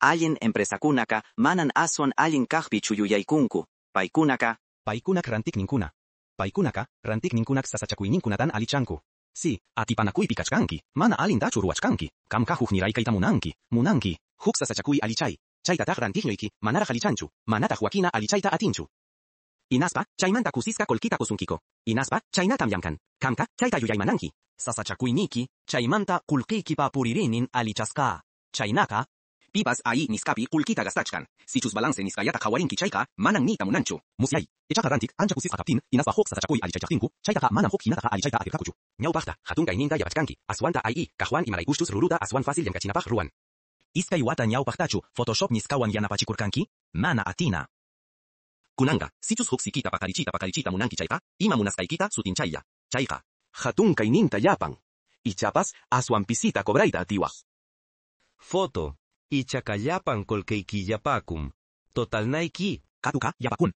Allin empresakunaqa manan aswan allin kaqpichu yuyaykunku, paykunaqa. Paykunak rantiqninkuna. Paykunaqa rantiqninkunak sasachakuyninkunatan allichanku. Si, atipanakuypi kachkanki, mana allintachu ruwachkanki, qamqa hukniray kayta munanki, munanki. Huk sasachakuy allichay, chaytataq rantiqñuyki manaraq allichanchu, manataq wakina allichayta atinchu. Hinaspa, chaymanta kusisqa qullqita qusunkiku. Hinaspa, chaynatam llamkan. Qamqa, chayta yuyaymananki. Sasachakuyniyki, chaymanta qullqiykipa puririynin allichasqa. Chaynaqa. Pipas AI nisqapi qullqita gastachkan. Sichus balance nisqallata qhawarinki chayqa, manan niyta munanchu. Musyay. Ichaqa rantiq ancha kusisqa kaptin, hinaspa huk sasachakuy allichaychaqtinku, chaytaqa manam huk hinataqa allichayta atirqakuchu. Ñawpaqta, hatun kayninta yapachkanki, aswanta AI kaqwan imaraykuchus ruruta aswan fácil llamkachinapaq ruwan. Iskay wata ñawpaqtachu Photoshop nisqawan yanapachikurqanki? Mana atina. Kunanqa, sichus huk sikita paqarichiyta paqarichiyta munanki chayqa, ima munasqaykita sutinchaylla. Chayqa. Hatun kayninta yapan. Ichapas aswan pisita cobrayta atiwaq. Foto, ichaqa llapan qullqiyki yapakum. Totalnayki. Qhatuqa yapakun.